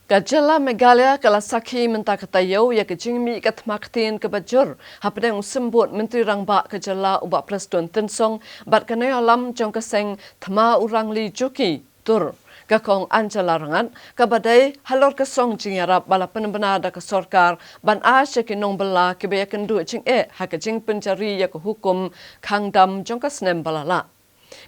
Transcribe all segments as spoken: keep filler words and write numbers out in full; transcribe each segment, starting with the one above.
Ka jylla Meghalaya ka la sakhi mynta ka taïew ïa ka jingmih ka thma ktien kaba jur hapdeng u symbud Myntri Rangbah ka jylla u Bah Prestone Tynsong bad ka nongïalam jong ka seng thma u Rangli Juki, Tur, ka Kong Angela Rangad, kaba dei halor ka song jingïarap ba la pynbna da ka sorkar ban ai sha ki nongbylla kiba ïakynduh jingeh ha ka jingpynjari ïa ka hukum khang dam jong ka snem ba la lah.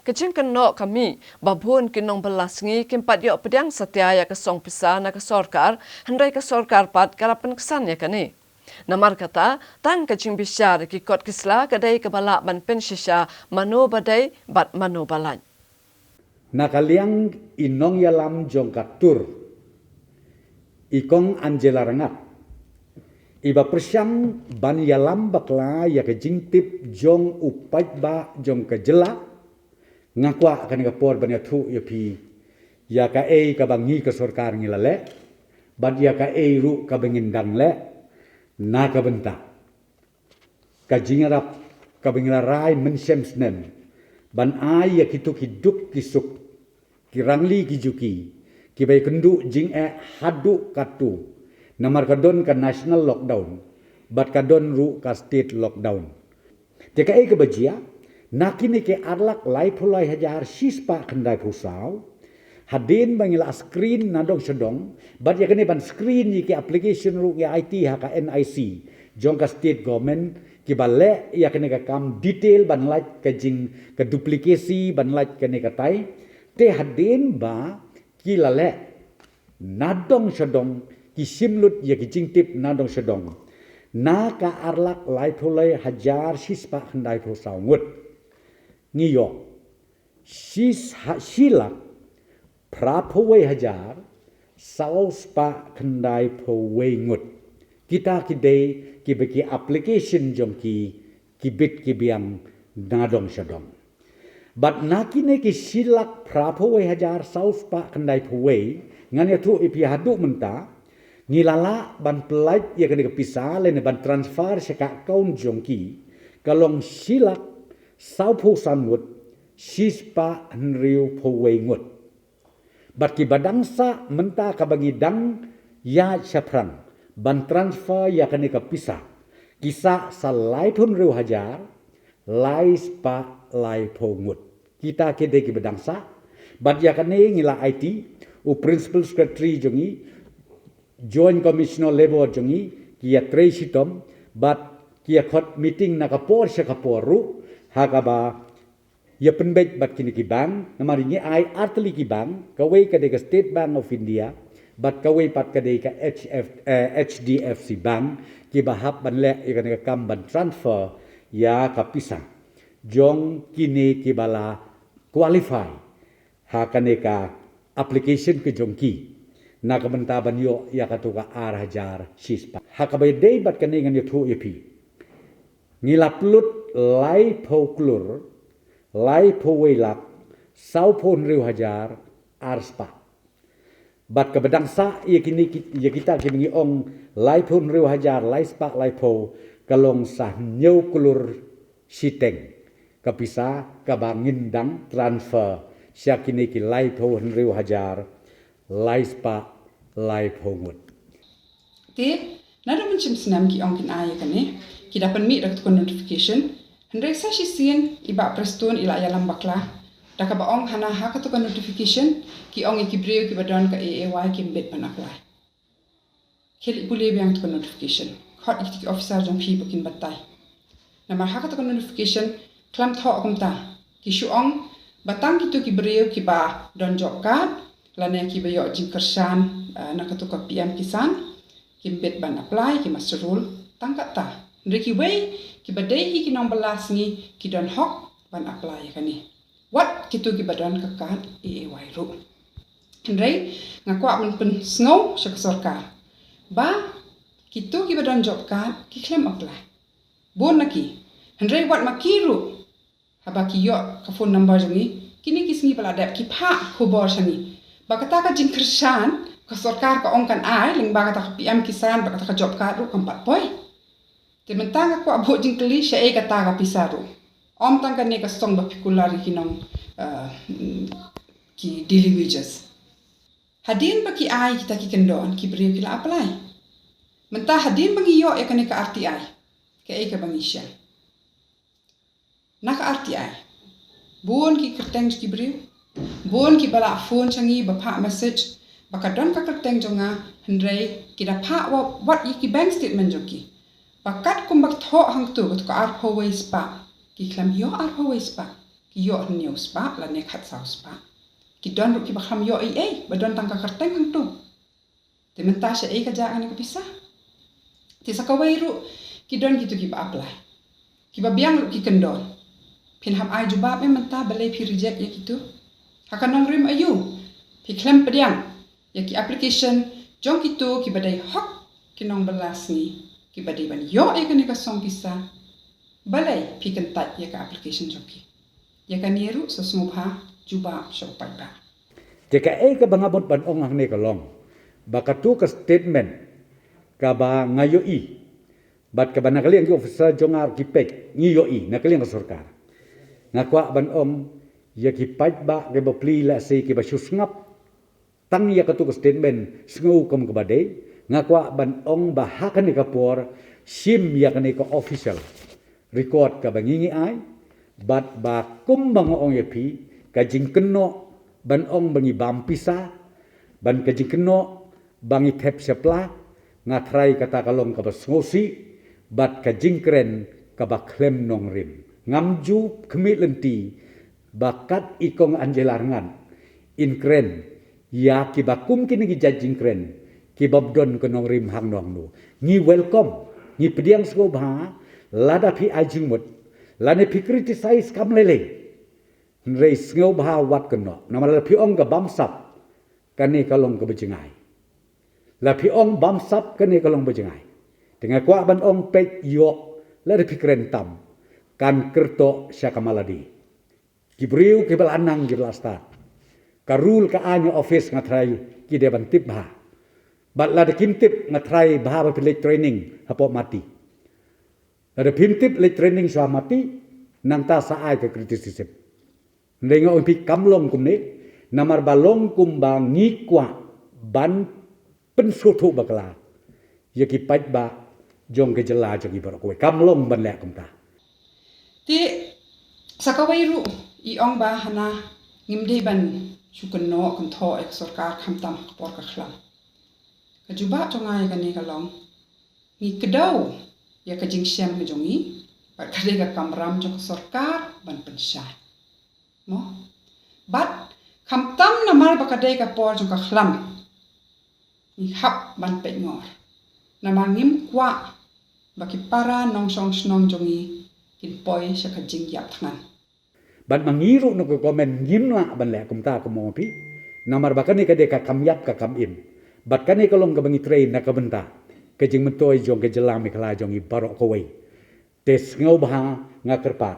Ka jingkynnoh ka mih ba bun ki nongbylla sngi kim pat ïoh pdiang satia ïa ka song pisa na ka sorkar, hynrei ka sorkar pat ka la pynksan ïa kane. Namar kata, tang ka jingbishar ïa ki kot ki sla ka dei kaba lah ban pynshisha mano ba dei bad mano ba lait. Na ka liang i nongïalam jong ka Tur, i Kong Angela Rangad, iba pyrshang ban ïalam bakla ïa ka jingtip jong u paidbah jong ka jylla, nga kwah kane ka por ban ïathuh ïa phi ïa kaei kaba ngi ka sorkar ngi la leh bad ïa kaei ruh kaba ngin dang leh na ka bynta ka jingïarap kaba ngi la rai mynshem snem ban ai ïa kito ki duk ki suk, ki Rangli ki Juki, kiba ïakynduh jingeh haduh katto, namar ka don ka national lockdown bad ka don ruh ka state lockdown. Te kaei kaba jia, na kine ki ar lak laiphew lai hajar shispah khyndaiphew saw, hadien ba ngi la screen na dong sha dong, bad ïa kane ban screen ïa ki application ruh ngi aiti ha ka N I C jong ka state government, kiba leh ïa kane ka kam detail ban lait ka jing ka duplicacy ban lait kane ka tai. Te hadien ba ki la leh na dong sha dong, ki shim lut ïa ki jingtip na dong sha dong, na ka ar lak laiphew lai hajar shispah khyndaiphew saw ngut, ngi ïoh shi ha-, shi lak phraphew wei hajar saw spah khyndaiphew wei ngut. Kita ki dei kiba ki application jong ki, ki bit ki biang na dong sha dong. Bad na kine ki shi lak phraphew wei hajar saw spah khyndaiphew wei, ngan ïathuh ïa phi haduh mynta, ngi la lah ban pyllait ïa kane ka pisa lane ban transfer sha ka account jong ki, ka long shi lak sawphew san ngut shispah hynriewphew wei ngut. Bad kiba dang sah mynta kaba ngi dang ïaid shaphrang ban transfer ïa kane ka pisa, ki sah sa laiphew hynriew hajar lai spah laiphew ngut. Kita ki dei kiba dang sah. Bad ïa kane ngi la aiti u Principal Secretary jong ngi, Joint Commissioner Labour jong ngi, ki ïatrei shitom bad ki ïakhot meeting na ka por sha ka por ruh ha kaba ïa pynbeit bad kine ki bank, namar ngi ai artylli ki bank, kawei ka dei ka State Bank of India bad kawei pat ka dei ka H F, eh, H D F C Bank, kiba hap ban leh ïa kane ka kam ban transfer ïa ka pisa jong kine kiba la qualify ha kane ka application ka jong ki na ka bynta ban ïoh ïa kato ka ar hajar shispah. Ha kaba ïadei bad kane ngan ïathuh ïa phi, ngi la pynlut laiphew klur laiphew wei lak sawphew hynriew hajar ar spah. Bad kaba dang sah ïa kine ki, ïa kita kiba ngi ong laiphew hynriew hajar lai spah laiphew, ka long sa hynñiew klur shiteng ka pisa kaba ngin dang transfer sha kine ki laiphew hynriew hajar lai spah laiphew ngut. Te, naduh mynshem snem ki ong kin ai ïa kane, ki da pynmih da kato ka notification, hynrei sa shisien i Bah Prestone i la ïalam bakla da kaba ong hana ha kato ka notification ki ong ïa ki briew kiba don ka A A Y kim bit ban apply. Khie leit pule biang kato ka notification, khot ïa ki officer jong phi ba kin batai. Namar ha kato ka notification khlem thoh kumta, ki shu ong ba tang kito ki briew kiba don job card lane kiba ïoh jingkyrshan, eh, na kato ka P M Kisan, kim bit ban apply, ki muster roll tang katta. Hynrei kiwei kiba dei hi ki nongbylla sngi ki don hok ban apply ïa kane, wat kito kiba don ka card A A Y ruh. Hynrei nga kwah ban pynsngew sha ka sorkar ba kito kiba don job card ki khlem apply. Bun na ki. Hynrei wat ma ki ruh, haba ki ïoh ka phone number jong ngi, kine ki sngi ba la dep ki phah khubor sha ngi ba kata ka jingkyrshan ka sorkar ka ong kan ai lyngba kata ka P M Kisan bad kata ka job card ruh kam pat poi. Te mynta nga kwah buh jingkylli, shaei kata ka pisa ruh? Ym tang kane ka song ba phi kular ïa ki nong, eh, ki daily wages. Hadien ba ki ai kita ki kyndon, ki briew ki la apply. Mynta hadien ba ngi ïoh ïa kane ka R T I, kaei kaba ngi shem? Na ka R T I, bun ki kyrteng jong ki briew, bun kiba la phone sha ngi ba phah message ba ka don ka kyrteng jong nga, hynrei ki da phah wa-, wat ïa ki bank statement jong ki. Ba katkum ba ki thoh hangto, kato ka arphew wei spah, ki khlem ïoh arphew wei spah, ki ïoh hynñiew spah lane khatsaw spah. Ki don ruh kiba khlem ïoh ei ei, ba don tang ka kyrteng hangto. Te mynta shaei ka jah kane ka pisa? Te sa kawei ruh, ki don kito kiba apply, kiba biang ruh ki kyndon. Phin hap ai jubab em mynta balei phi reject ïa kito? Ha ka nongrim aïu phi khlem pdiang ïa ki application jong kito kiba dei hok ki nongbylla sngi, kiba dei ban ïoh ïa kane ka song pisa? Balei phi kyntait ïa ka application jong ki? Ïa kane ruh sa sngewbha jubab sha u paidbah. Te kaei kaba nga mut ban ong hangne ka long ba kato ka statement kaba nga ïohi, bad kaba na ka liang ki officer jong nga ki peit, ngi ïohi na ka liang ka sorkar. Nga kwah ban ong ïa ki paidbah kiba plie, lehse kiba shu sngap tang ïa kato ka statement, sngew kum kaba dei. Nga kwah ban ong ba ha kane ka por, shim ïa kane ka official record kaba ngi ngi ai, bad ba kumba nga ong ïa phi, ka jingkynnoh ban ong ba ngi bam pisa, bad ka jingkynnoh ba ngi thep shapla, nga tharai kata ka long kaba sngewsih, bad ka jingkren kaba khlem nongrim. Ngam ju khmih lynti ba kat i kong Angela Rngan in kren ïa kiba kum kine ki jait jingkren kiba don ka nongrim hangno hangno. Ngi welcome, ngi pdiang sngewbha lada phi ai jingmut, lane phi criticize kam lei lei. Hynrei sngewbha wat kynnoh, namar lada phi ong ka bamsap, kane ka long kaba jngai. Lada phi ong bamsap, kane ka long ba jngai. Te nga kwah ban ong peit ïoh, lada phi kren tam, kan kyrtoh sha ka malade. Ki briew kiba la nang kiba la stad, ka rule ka aiñ office, nga tharai ki dei ban tip bha. Bad lada kim tip, nga tharai bha ba phi leit training hapoh Mati. Lada phim tip, leit training sha Mati, nangta sa ai ka criticism. Hynrei nga ong ïa phi kam long kumne, namar ba long kumba ngi kwah ban pynsngewthuh bakla ïa ki paidbah jong ka jylla jong ngi baroh kawei. Kam long ban leh kumta. Te sa kawei ruh, i ong ba hana ngim dei ban shu kynnoh kynthoh ïa ka sorkar khamtam ha ka por ka khlam. Ka jubab jong nga ïa kane ka long, ngi kdew ïa ka jingshem ka jong ngi, bad ka dei ka kamram jong ka sorkar ban pynshai. Mo? Bad khamtam namar ba ka dei ka por jong ka khlam, ngi hap ban peit ngor, namar ngim kwah ba ki para nongshong shnong jong ngi kin poi sha ka jingïap thngan. Bad ma ngi ruh na ka government ngim lah ban leh kumta, kum ong phi, namar ba kane ka dei ka kam ïap ka kam im. Bad kane ka long kaba ngi trei na ka bynta ka jingmyntoi jong ka jylla Meghalaya jong ngi baroh kawei. Te sngewbha nga kyrpad,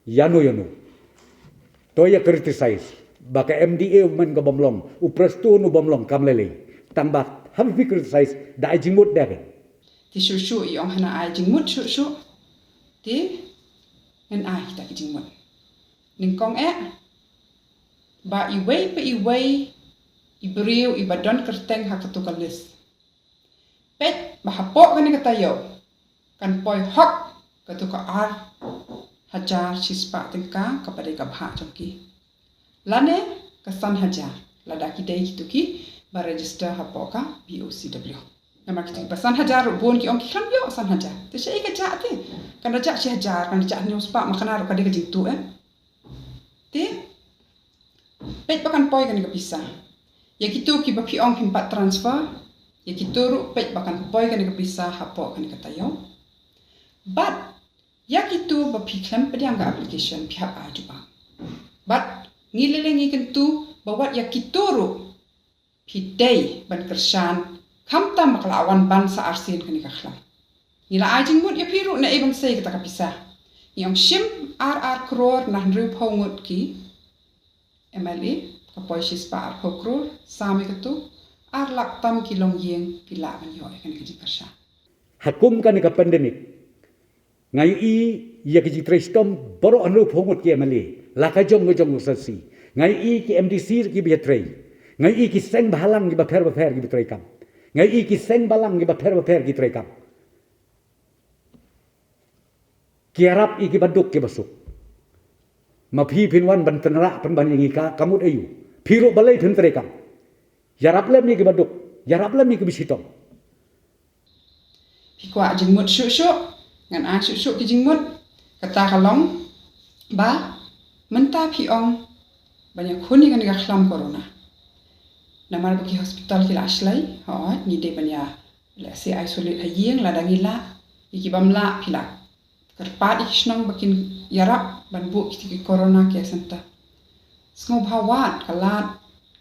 ïano ïano to ïa criticize ba ka M D A u man ka bym long, u Prestone u bym long, kam lei lei. Tang ba haba phi criticize, da ai jingmut da ka. Te shuh shuh i ong hana ai jingmut shuh shuh. Te ngan ai kita ki jingmut. Nyngkong eh, ba iwei pa iwei i briew iba don kyrteng ha kato ka list, peit ba hapoh kane ka taïew kan poi hok kato ka ar hajar shispah tyngka kaba dei ka bhah jong ki, lane ka san hajar lada ki dei kito kiba register hapoh ka P O C W. Namar kito kiba san hajar ruh bun ki ong ki khlem ïoh san hajar. Te shaei ka jah te? Kan da jah shi hajar, kan da jah hynñiew spah, ma kane ruh ka dei ka jingtuh, eh. Te peit ba kan poi kane ka pisa. Ïa kito kiba phi ong phim pat transfer, ïa kito ruh peit ba kan poi kane ka pisa hapoh kane ka taïew. Bad ïa kito ba phi khlem pdiang ka application, phi hap ai jubab. Bad ngi lei lei ngi kyntu ba wat ïa kito ruh phi dei ban kyrshan, khamtam ba ka la wan ban sa arsien kane ka khlam. Ngi la ai jingmut ïa phi ruh naei ban sei kata ka pisa. Ngi ong shim ar ar klur na hynriewphew ngut ki M L A, ka poi shispah arphew klur, sa me katu, ar lak tam ki longïing ki lah ban ïoh ïa kane ka jingkyrshan. Ha kum kane ka pandemic, nga ïohi ïa ka jingtrei shitom baroh hynriewphew ngut ki M L A, la ka jong ka jong ka constituency. Nga ïohi ki M D C ruh kiba ïatrei. Nga ïohi ki seng balang kiba pher bapher kiba trei kam. Nga ïohi ki seng balang kiba pher bapher ki trei kam. Ki ïarap ïa kiba duk kiba suk. Ma phi phin wan ban tynrah pynban ïa ngi ka, ka mut aïu? Phi ruh balei phin trei kam? Ïarap lem ïa kiba duk, ïarap lem ïa kiba shitom. Phi kwah jingmut shuh shuh, ngan ai shuh shuh ki jingmut. Kata ka long ba mynta phi ong ban ïakhun ïa kane ka khlam corona. Namar ba ki hospital ki la shlei, hooid, ngi dei ban ïa lehse isolate ha ïing lada ngi lah, ïa ki bym lah phi lah kyrpad ïa ki shnong ba kin ïarap ban buh kita ki corona care center. Sngewbha wad ka lad,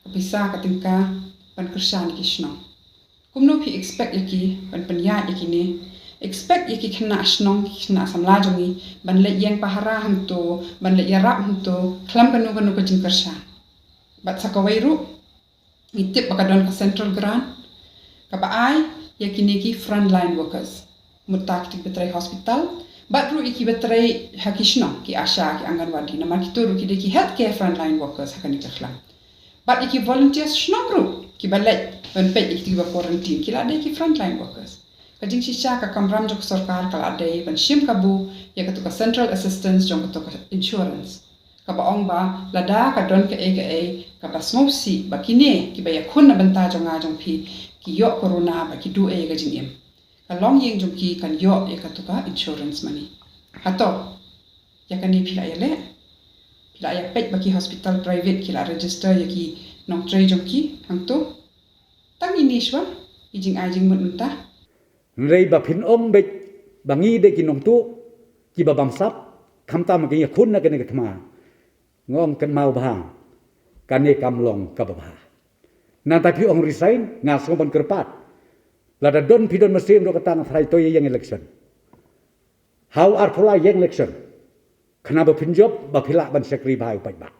ka pisa, ka tyngka ban kyrshan ïa ki shnong. Kumno phi expect ïa ki ban pynïaid ïa kine? Expect ïa ki khynnah shnong, ki khynnah samla jong ngi ban leit ïeng pahara hangto, ban leit ïarap hangto khlem kano kano ka jingkyrshan. Bad sa kawei ruh, ngi tip ba ka don ka central grant kaba ai ïa kine ki frontline workers. Mynta kita kiba trei hospital, bad ruh ïa kiba trei ha ki shnong, ki ASHA, ki Anganwadi, namar kito ruh ki dei ki healthcare frontline workers ha kane ka khlam. Bad ïa ki volunteers shnong ruh kiba leit ban peit ïa kita kiba quarantine, ki la dei ki frontline workers. Ka jingshisha ka kamram jong ka sorkar ka la dei ban shim kabu ïa kato ka central assistance jong kato ka insurance, kaba ong ba lada ka don kaei kaei kaba sngewsih ba kine kiba ïakhun na bynta jong nga jong phi ki ïoh corona ba ki duh ei ïa ka jingim, ka longïing jong ki kan ïoh ïa kato ka insurance money. Hato ïa kane phi la ïaleh? Phi la ïapeit ba ki hospital private ki la register ïa ki nongtrei jong ki hangto? Tang ine shuwa ki jingai jingmut mynta. Hynrei ba phin ong beit ba ngi dei ki nongtuh kiba bamsap, khamtam ki ïakhun na kane ka thma. Nga ong kynmaw bha, kane kam long kaba bha. Nangta phi ong resign, nga sngew ban kyrpad. Lada don phi don mynsiem ruh, kata nga tharai to ïa ïeng election. Haw arphew lai ïeng election. Khnang ba phin jop, ba phi lah ban shakri bha ïa u paidbah.